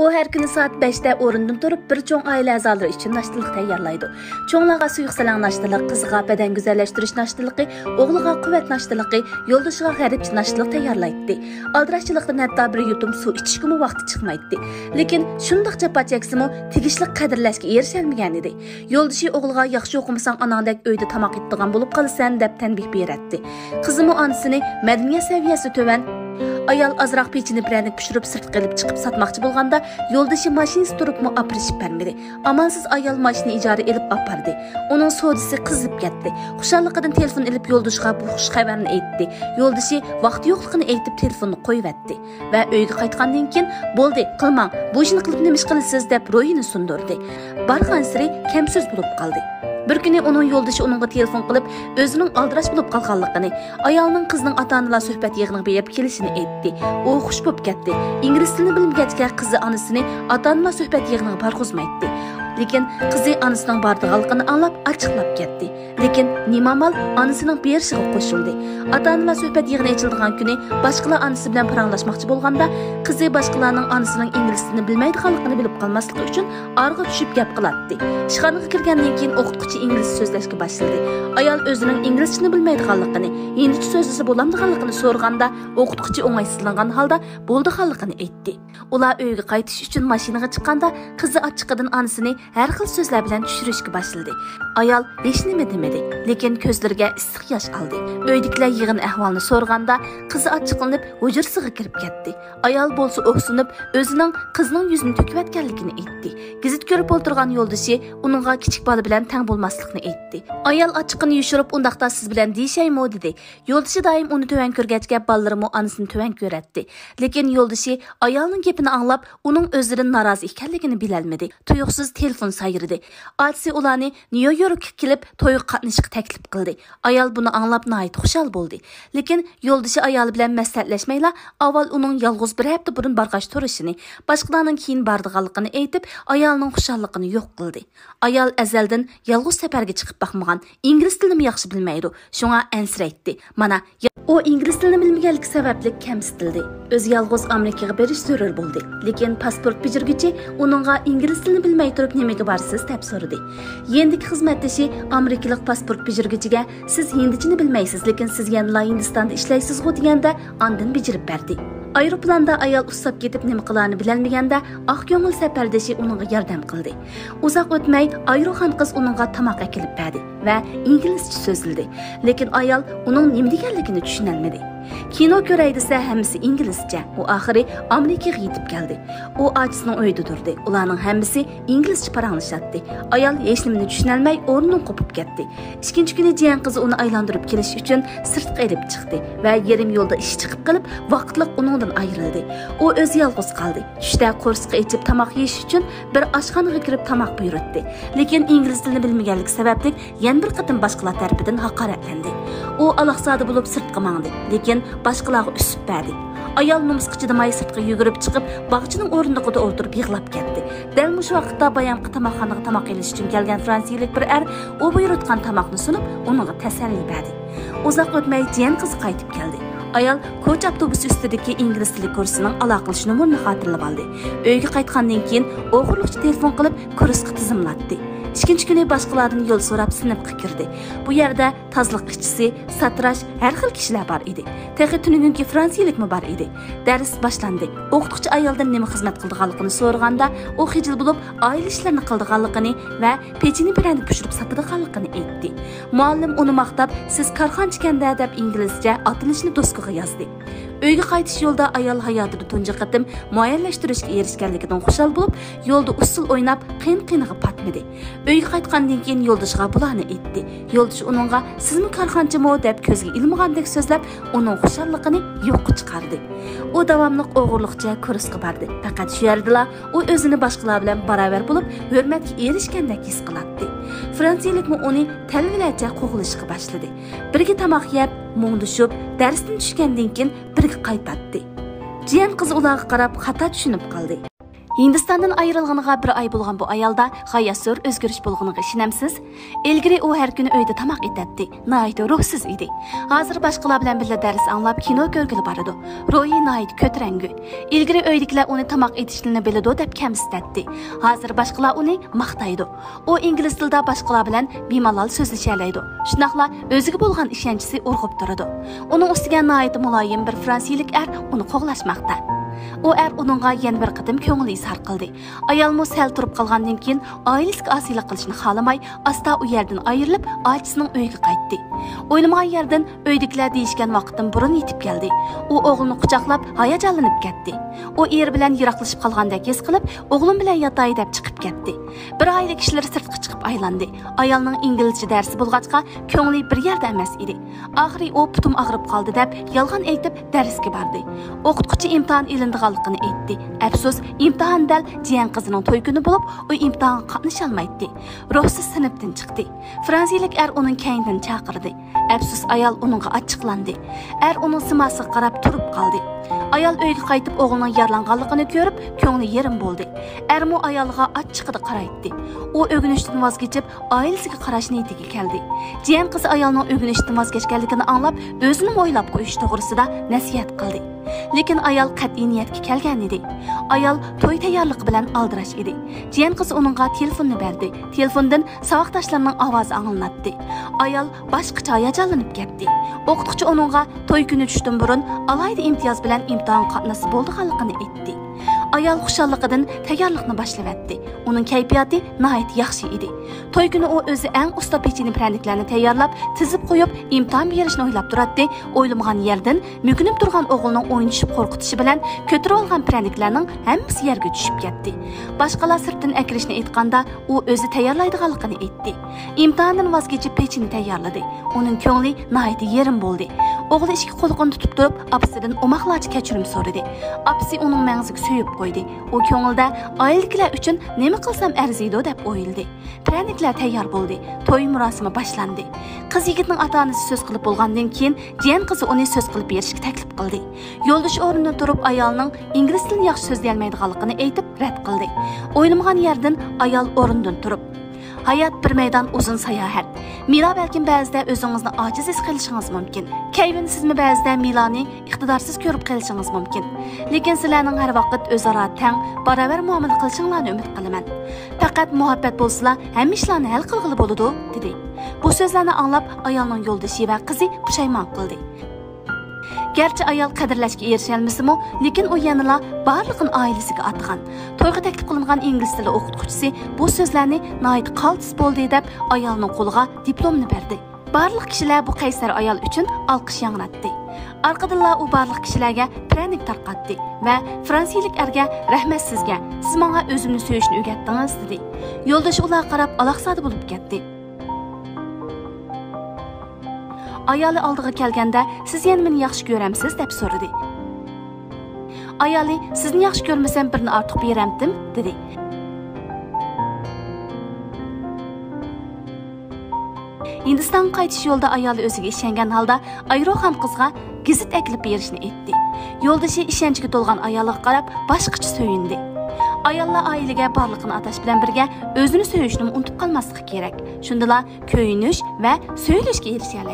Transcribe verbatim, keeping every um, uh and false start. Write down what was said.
ئۇ ھەر كۈنى سائەت بەشتە ئورنىدىن تۇرۇپ، بىر چوڭ ئائىلە ئەزالىرى ئۈچۈن ناشتىلىق تەييارلايدۇ. چوڭلارغا سۇيۇق سەلەڭ ناشتىلىق، قىزىغا بەدەن گۈزەللەشتۈرۈش ناشتىلىقى، ئوغلىغا قۇۋۋەت ناشتىلىقى، يولدىشىغا غەربچە ناشتىلىق تەييارلايتتى. ئالدىراشچىلىقتىن ھەتتا بىر يۇتۇم سۇ ئىچىشكىمۇ ۋاقتى چىقمايتتى. لېكىن شۇنداق جاپا چەكسىمۇ، تېگىشلىك قەدىرلەشكە ئېرىشەلمىگەنىدى. يولدىشى ئوغلىغا «ياخشى ئوقۇمىساڭ، ئاناڭدەك ئۆيدە تاماق ئېتىدىغان بولۇپ قالىسەن» دەپ تەنبىھ بېرەتتى. قىزىمۇ ئانىسىنى مەدەنىيەت سەۋىيەسى تۆۋەن، ئايال ئازراق پېچىنە پىرەنىك پىشۇرۇپ سىرتقا ئېلىپ چىقىپ ساتماقچى بولغاندا، يولدىشى ماشىنىسى تۇرۇپمۇ ئاپىرىشىپ بەرمىدى. ئامالسىز ئايال ماشىنا ئىجارە ئېلىپ ئاپاردى. ئۇنىڭ سودىسى قىزىپ كەتتى. خۇشاللىقىدىن تېلېفون ئېلىپ يولدىشىغا بۇ خۇش خەۋەرنى ئېيتتى. يولدىشى ۋاقتى يوقلۇقىنى ئېيتىپ تېلېفوننى قويۇۋەتتى. ۋە ئۆيگە قايتقاندىن كېيىن، «بولدى، قىلماڭ، بۇ ئىشنى قىلىپ نېمە ئىش قىلىسىز؟» دەپ روھىنى سۇندۇردى. بارغانسېرى كەمسۆز بولۇپ قالدى. بىر كۈنى ئۇنىڭ يولدىشى ئۇنىڭغا تېلېفون قىلىپ، ئۆزىنىڭ ئالدىراش بولۇپ قالغانلىقىنى، ئايالنىڭ قىزنىڭ ئاتا-ئانىلار سۆھبەت يىغىنىغا بېرىپ كېلىشىنى ئېيتتى. ئۇ خۇش بولۇپ كەتتى. ئىنگلىز تىلىنى بىلمىگەچكە، قىزى ئانىسىنى ئاتا-ئانىلار سۆھبەت يىغىنىغا بارغۇزمايتتى. لېكىن قىزى ئانىسىنىڭ بارىدىغانلىقىنى ئاڭلاپ، ئاچچىقلاپ كەتتى. لېكىن نېمە ئامال، ئانىسىنىڭ بېرىشىغا قوشۇلدى. ئاتا-ئانىلار سۆھبەت يىغىنى ئېچىلىدىغان كۈنى باشقىلار ئانىسى بىلەن پاراڭلاشماقچى بولغاندا، قىزى باشقىلارنىڭ ئانىسىنىڭ ئىنگلىز تىلىنى بىلمەيدىغانلىقىنى بىلىپ قالماسلىقى ئۈچۈن ئارىغا چۈشۈپ گەپ قىلاتتى. ئىشخانىغا كىرگەندىن كېيىن ئوقۇتقۇچى ئىنگلىزچە سۆزلەشكە باشلىدى. ئايال ئۆزىنىڭ ئىنگلىزچىنى بىلمەيدىغانلىقىنى، ھىندىچە سۆزلىسە بولامدىغانلىقىنى سورىغاندا، ئوقۇتقۇچى ئوڭايسىزلانغان ھالدا بولىدىغانلىقىنى ئېيتتى. ئۇلار ئۆيگە قايتىش ئۈچۈن ماشىنىغا چىققاندا، قىزى ئاچچىقىدىن ئانىسىنى ھەر خىل سۆزلەر بىلەن چۈشۈرۈشكە باشلىدى. ئايال ھېچنېمە دېمىدى، لېكىن كۆزلىرىگە ئىسسىق ياش ئالدى. ئۆيدىكىلەر يىغىن ئەھۋالىنى سورىغاندا، قىزى ئاچچىقلىنىپ ھۇجرىسىغا كىرىپ كەتتى. ئايال بولسا ئوكسىنىپ، ئۆزىنىڭ قىزنىڭ يۈزىنى تۆكۈۋەتكەنلىكىنى ئېيتتى. گېزىت كۆرۈپ ئولتۇرغان يولدىشى ئۇنىڭغا كىچىك بالا بىلەن تەڭ بولماسلىقنى ئېيتتى. ئايال ئاچچىقىنى يوشۇرۇپ، «ئۇنداقتا سىز بىلەن دېيىشەيمۇ؟» دېدى. يولدىشى دائىم ئۇنى تۆۋەن كۆرگەچكە، بالىلىرىمۇ ئانىسىنى تۆۋەن كۆرەتتى. لېكىن يولدىشى ئايالنىڭ گېپىنى ئاڭلاپ، ئۇنىڭ ئۆزىدىن نارازى ئىكەنلىكىنى بىلەلمىدى. تۇيۇقسىز تېلېفون سايرىدى. ئاچىسى ئۇلارنى نيۇ يوركقا كېلىپ تويغا قاتنىشىشقا تەكلىپ قىلدى. ئايال بۇنى ئاڭلاپ ناھايىتى خۇشال بولدى. لېكىن يولدىشى ئايالى بىلەن مەسلىھەتلەشمەيلا، ئاۋۋال ئۇنىڭ يالغۇز بىر ھەپتە بۇرۇن بارغاچ تۇرۇشىنى، باشقىلارنىڭ كېيىن بارىدىغانلىقىنى ئېيتىپ، ئايالىنىڭ خۇشاللىقىنى يوق قىلدى. ئايال ئەزەلدىن يالغۇز سەپەرگە چىقىپ باقمىغان، ئىنگلىز تىلىنىمۇ ياخشى بىلمەيدۇ، شۇڭا ئەنسىرەيتتى. مانا، ئۇ ئىنگلىز تىلىنى بىلمىگەنلىكى سەۋەبلىك كەمسىتىلدى. ئۆزى يالغۇز ئامېرىكىغا بېرىش زۆرۈر بولدى. لېكىن پاسپورت بېجىرگۈچى ئۇنىڭغا ئىنگلىز تىلىنى بىلمەي تۇرۇپ نېمىگە بارىسىز دەپ سورىدى. يېنىدىكى خىزمەتدىشى ئامېرىكىلىق پاسپورت بېجىرگۈچىگە، سىز ھىندىچىنى بىلمەيسىز، لېكىن سىز يەنىلا ھىندىستاندا ئىشلەيسىزغۇ دېگەندە ئاندىن بېجىرىپ بەردى. ئايروپىلاندا ئايال ئۇسساپ كېتىپ نېمە قىلارنى بىلەلمىگەندە، ئاق كۆڭۈل سەپەردىشى ئۇنىڭغا ياردەم قىلدى. ئۇزاق ئۆتمەي ئايروخان قىز ئۇنىڭغا تاماق ئەكېلىپ بەردى ۋە ئىنگلىزچە سۆزلىدى. لېكىن ئايال ئۇنىڭ نېمە دېگەنلىكىنى چۈشىنەلمىدى. كىنو كۆرەي دېسە، ھەممىسى ئىنگلىزچە. ئۇ ئاخىرى ئامېرىكىغا يېتىپ كەلدى. ئۇ ئاچىسىنىڭ ئۆيىدە تۇردى. ئۇلارنىڭ ھەممىسى ئىنگلىزچە پاراڭلىشاتتى. ئايال ھېچنېمىنى چۈشىنەلمەي ئورنىدىن قوپۇپ كەتتى. ئىككىنچى كۈنى جىيەن قىزى ئۇنى ئايلاندۇرۇپ كېلىش ئۈچۈن سىرتقا ئېلىپ چىقتى ۋە يېرىم يولدا ئىشى چىقىپ قېلىپ، ۋاقىتلىق ئۇنىڭدىن ئايرىلدى. ئۇ ئۆزى يالغۇز قالدى. چۈشتە قورسىقى ئېچىپ تاماق يېيىش ئۈچۈن بىر ئاشخانىغا كىرىپ تاماق بۇيرۇتتى. لېكىن ئىنگلىز تىلىنى بىلمىگەنلىكى سەۋەبلىك يەنە بىر قېتىم باشقىلار تەرىپىدىن ھاقارەتلەندى. ئۇ ئالاقزادە بولۇپ سىرتقا ماڭدى، لېكىن باشقىلارغا ئۈسۈپ بەردى. ئايال نومۇسقا چىدىماي سىرتقا يۈگۈرۈپ چىقىپ، باغچىنىڭ ئورنىدىقىدا ئولتۇرۇپ يىغلاپ كەتتى. دەل مۇشۇ ۋاقىتتا بايامقى تاماقخانىغا تاماق ئېلىش ئۈچۈن كەلگەن فرانسىيىلىك بىر ئەر ئۇ بۇيرۇتقان تاماقنى سۇنۇپ، ئۇنىڭغا تەسەللى بەردى. ئۇزاق ئۆتمەي جىيەن قىزى قايتىپ كەلدى. ئايال كوچا ئاپتوبۇسى ئۈستىدىكى ئىنگلىز تىلى كۇرسىنىڭ ئالاقىلىشىش نومۇرىنى خاتىرىلىۋالدى. ئۆيگە قايتقاندىن كېيىن ئوغرىلىقچە تېلېفون قىلىپ، كۇرسقا تىزىملاتتى. ئىككىنچى كۈنى باشقىلاردىن يول سوراپ سىنىپقا كىردى. بۇ يەردە تازىلىق ئىشچىسى، ساتىراش، ھەر خىل كىشىلەر بار ئىدى. تېخى تۈنۈگۈنكى فرانسىيىلىكمۇ بار ئىدى. دەرس باشلاندى. ئوقۇتقۇچى ئايالدىن نېمە خىزمەت قىلىدىغانلىقىنى سورىغاندا، ئۇ خىجىل بولۇپ، ئائىلە ئىشلىرىنى قىلىدىغانلىقىنى ۋە پېچىنە پىرەنىك پىشۇرۇپ ساتىدىغانلىقىنى ئېيتتى. مۇئەللىم ئۇنى ماختاپ، «سىز كارخانىچىكەن-دە» دەپ ئىنگلىزچە ئاتىلىشىنى دوسكىغا يازدى. ئۆيگە قايتىش يولىدا ئايال ھاياتىدا تۇنجى قېتىم مۇئەييەنلەشتۈرۈشكە ئېرىشكەنلىكىدىن خۇشال بولۇپ، يولدا ئۇسسۇل ئويناپ، قىن-قىنىغا پاتمىدى. ئۆيگە قايتقاندىن كېيىن يولدىشىغا بۇلارنى ئېيتتى. يولدىشى ئۇنىڭغا، «سىزمۇ كارخانىچىمۇ؟» دەپ كۆزگە ئىلمىغاندەك سۆزلەپ، ئۇنىڭ خۇشاللىقىنى يوققا چىقاردى. ئۇ داۋاملىق ئوغرىلىقچە كۇرسقا باردى. پەقەت شۇ يەردىلا ئۇ ئۆزىنى باشقىلار بىلەن باراۋەر بولۇپ، ھۆرمەتكە ئېرىشكەندەك ھېس قىلاتتى. فرانسىيىلىكمۇ ئۇنى تەلۋىلەرچە قوغلىشىشقا باشلىدى. بىرگە تاماق يەپ، مۇڭدىشىپ، دەرستىن چۈشكەندىن كېيىن بىرگە قايتاتتى. جىيەن قىزى ئۇلارغا قاراپ خاتا چۈشىنىپ قالدى. ھىندىستاندىن ئايرىلغىنىغا بىر ئاي بولغان بۇ ئايالدا غايەت زور ئۆزگىرىش بولغىنىغا ئىشىنەمسىز؟ ئىلگىرى ئۇ ھەر كۈنى ئۆيدە تاماق ئېتەتتى، ناھايىتى روھسىز ئىدى. ھازىر باشقىلار بىلەن بىللە دەرس ئاڭلاپ، كىنو كۆرگىلى بارىدۇ. روھى ناھايىتى كۆتۈرەڭگۈ. ئىلگىرى ئۆيدىكىلەر ئۇنى تاماق ئېتىشنىلا بىلىدۇ دەپ كەمسىتەتتى. ھازىر باشقىلار ئۇنى ماختايدۇ. ئۇ ئىنگلىز تىلىدا باشقىلار بىلەن بىمالال سۆزلىشەلەيدۇ. شۇنداقلا ئۆزىگە بولغان ئىشەنچىسى ئۇرغۇپ تۇرىدۇ. ئۇنىڭ ئۈستىگە ناھايىتى مۇلايىم بىر فرانسىيىلىك ئەر ئۇنى قوغلاشماقتا. ئۇ ئەر ئۇنىڭغا يەنە بىر قېتىم كۆڭۈل ئىزھار قىلدى. ئايالمۇ سەل تۇرۇپ قالغاندىن كېيىن، ئائىلىسىگە ئاسىيلىق قىلىشنى خالىماي، ئاستا ئۇ يەردىن ئايرىلىپ، ئاچىسىنىڭ ئۆيىگە قايتتى. ئويلىمىغان يەردىن ئۆيدىكىلەر دېيىشكەن ۋاقىتتىن بۇرۇن يېتىپ كەلدى. ئۇ ئوغلىنى قۇچاقلاپ، ھاياجانلىنىپ كەتتى. ئۇ ئېرى بىلەن يىراقلىشىپ قالغاندەك ھېس قىلىپ، ئوغلۇم بىلەن ياتاي دەپ چىقىپ كەتتى. بىر ئائىلە كىشىلىرى سىرتقا چىقىپ ئايلاندى. ئايالنىڭ ئىنگلىزچە دەرسى بولغاچقا، كۆڭلى بىر يەردە ئەمەس ئىدى. ئاخىرى ئۇ پۇتۇم ئاغرىپ قالدى دەپ يالغان ئېيتىپ دەرسكە باردى. ئوقۇتقۇچى ئىمتىھان ئېلىنىدىغانلىقىنى ئېيتتى. ئەپسۇس، ئىمتىھان دەل جىيەن قىزىنىڭ توي كۈنى بولۇپ، ئۇ ئىمتىھانغا قاتنىشالمايتتى. روھسىز سىنىپتىن چىقتى. فرانسىيىلىك ئەر ئۇنىڭ كەينىدىن چاقىردى. ئەپسۇس، ئايال ئۇنىڭغا ئاچچىقلاندى. ئەر ئۇنىڭ سىماسىغا قاراپ تۇرۇپ قالدى. ئايال ئۆيگە قايتىپ ئوغلىنىڭ يارىلانغانلىقىنى كۆرۈپ، كۆڭلى يېرىم بولدى. ئەرمۇ ئايالىغا ئاچچىقىدا قارايتتى. ئۇ ئۆگىنىشتىن ۋاز كېچىپ، ئائىلىسىگە قاراش نىيىتىگە كەلدى. جىيەن قىزى ئايالنىڭ ئۆگىنىشتىن ۋاز كەچكەنلىكىنى ئاڭلاپ، ئۆزىنىمۇ ئويلاپ قويۇش توغرىسىدا نەسىھەت قىلدى. لېكىن ئايال قەتئىي نىيەتكە كەلگەنىدى. ئايال توي تەييارلىقى بىلەن ئالدىراش ئىدى. جىيەن قىزى ئۇنىڭغا تېلېفوننى بەردى. تېلېفوندىن ساۋاقداشلىرىنىڭ ئاۋازى ئاڭلىناتتى. ئايال باشقىچە ھاياجانلىنىپ كەتتى. ئوقۇتقۇچى ئۇنىڭغا توي كۈنى چۈشتىن بۇرۇن ئالاھىدە ئىمتىياز بىلەن ئىمتىھانغا قاتناشسا بولىدىغانلىقىنى ئېيتتى. ئايال خۇشاللىقىدىن تەييارلىقنى باشلىۋەتتى. ئۇنىڭ كەيپىياتى ناھايىتى ياخشى ئىدى. توي كۈنى ئۇ ئۆزى ئەڭ ئۇستا پېچىنە پىرەنىكلەرنى تەييارلاپ، تىزىپ قويۇپ، ئىمتىھان بېرىشنى ئويلاپ تۇراتتى. ئويلىمىغان يەردىن مۆكۈنۈپ تۇرغان ئوغلىنىڭ ئوينىشىپ قورقۇتۇشى بىلەن كۆتۈرۈۋالغان پىرەنىكلەرنىڭ ھەممىسى يەرگە چۈشۈپ كەتتى. باشقىلار سىرتتىن ئەكىرىشنى ئېيتقاندا، ئۇ ئۆزى تەييارلايدىغانلىقىنى ئېيتتى. ئىمتىھاندىن ۋاز كېچىپ، پېچىنى تەييارلىدى. ئۇنىڭ كۆڭلى ناھايىتى يېرىم بولدى. ئوغلى ئىككى قولىغا تۇتۇپ تۇرۇپ، ئاپىسىدىن ئوماقلارچە كەچۈرۈم سورىدى. ئاپىسى ئۇنىڭ مەڭزىگە سۆيۈپ قويدى. ئۇ كۆڭلىدە، ئائىلىدىكىلەر ئۈچۈن نېمە قىلسام ئەرزىيدۇ دەپ ئويلىدى. پىرەنىكلەر تەييار بولدى. توي مۇراسىمى باشلاندى. قىز يىگىتنىڭ ئاتا-ئانىسى سۆز قىلىپ بولغاندىن كېيىن، جىيەن قىزى ئۇنى سۆز قىلىپ بېرىشكە تەكلىپ قىلدى. يولدىشى ئورنىدىن تۇرۇپ، ئايالنىڭ ئىنگلىز تىلىنى ياخشى سۆزلىيەلمەيدىغانلىقىنى ئېيتىپ رەت قىلدى. ئويلىمىغان يەردىن ئايال ئورنىدىن تۇرۇپ، «ھايات بىر مەيدان ئۇزۇن ساياھەت. مىلا، بەلكىم بەزىدە ئۆزىڭىزنى ئاجىز ھېس قىلىشىڭىز مۇمكىن. كەيۋىن، سىزمۇ بەزىدە مىلانى ئىقتىدارسىز كۆرۈپ قېلىشىڭىز مۇمكىن. لېكىن سىلەرنىڭ ھەر ۋاقىت ئۆزئارا تەڭ، باراۋەر مۇئامىلە قىلىشىڭلارنى ئۈمىد قىلىمەن. پەقەت مۇھەببەت بولسىلا، ھەممە ئىشلارنى ھەل قىلغىلى بولىدۇ» دېدى. بۇ سۆزلەرنى ئاڭلاپ، ئايالنىڭ يولدىشى ۋە قىزى پۇشايمان قىلدى. گەرچە ئايال قەدىرلەشكە ئېرىشەلمىسىمۇ، لېكىن ئۇ يەنىلا بارلىقىنى ئائىلىسىگە ئاتىغان. تويغا تەكلىپ قىلىنغان ئىنگلىز تىلى ئوقۇتقۇچىسى بۇ سۆزلەرنى ناھايىتى قالتىس بولدى دەپ، ئايالنىڭ قولىغا دىپلومنى بەردى. بارلىق كىشىلەر بۇ قەيسەر ئايال ئۈچۈن ئالقىش ياڭراتتى. ئارقىدىنلا ئۇ بارلىق كىشىلەرگە پىرەنىك تارقاتتى ۋە فرانسىيىلىك ئەرگە، «رەھمەت سىزگە، سىز ماڭا ئۆزۈمنى سۆيۈشنى ئۆگەتتىڭىز» دېدى. يولدىشى ئۇلارغا قاراپ ئالاقزادە بولۇپ كەتتى. ئايالى ئالدىغا كەلگەندە، «سىز يەنە مېنى ياخشى كۆرەمسىز؟» دەپ سورىدى. ئايالى، «سىزنى ياخشى كۆرمىسەم، بىرنى ئارتۇق بېرەمتىم؟» دېدى. ھىندىستانغا قايتىش يولىدا ئايالى ئۆزىگە ئىشەنگەن ھالدا ئايروخان قىزغا گېزىت ئەكېلىپ بېرىشنى ئېيتتى. يولدىشى ئىشەنچكە تولغان ئايالىغا قاراپ باشقىچە سۆيۈندى. ئاياللار ئائىلىگە بارلىقىنى ئاتاش بىلەن بىرگە ئۆزىنى سۆيۈشنىمۇ ئۇنتۇپ قالماسلىقى كېرەك. شۇندىلا كۆيۈنۈش ۋە سۆيۈلۈشكە ئېرىشەلەيدۇ.